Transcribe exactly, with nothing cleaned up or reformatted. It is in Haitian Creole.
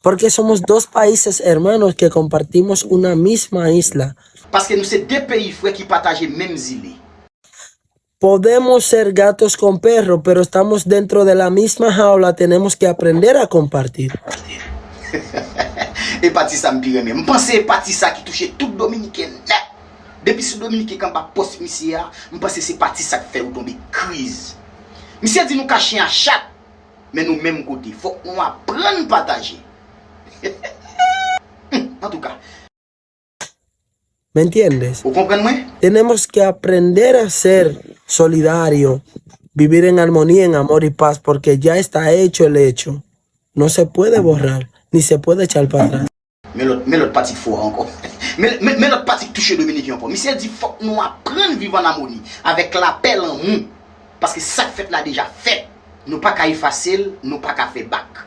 Porque somos dos países hermanos que compartimos una misma isla. Paske nou se de peyi frè ki pataje menm zile. Podemos ser gatos con perro, pero estamos dentro de la misma jaula, tenemos que aprender a compartir. E pati sa m pi renmen. M panse e pati sa ki touche tout Dominiken nèt. Depi sou Dominiken k anba pòs misye a, m panse se pati sa k fè yo tonbe kriz. Misye di nou ka chen a chat, men nou menm kote. Fòk nou aprann pataje. Hmm, antouka, ¿Me entiendes? Ou konprann mwen? Tenemos que aprender a ser solidario, vivir en armonía, en amor y paz, porque ya está hecho el hecho. No se puede borrar, ni se puede echar para atrás. Men lòt, men lòt pati k fò a ankò. Men, men, men lòt pati k touche Dominiken ankò. Misye di fòk nou aprann viv an amoni, avèk lapè, lanmou. Paske sa k fèt la deja fèt. Nou pa ka efase l, nou pa ka fè bak.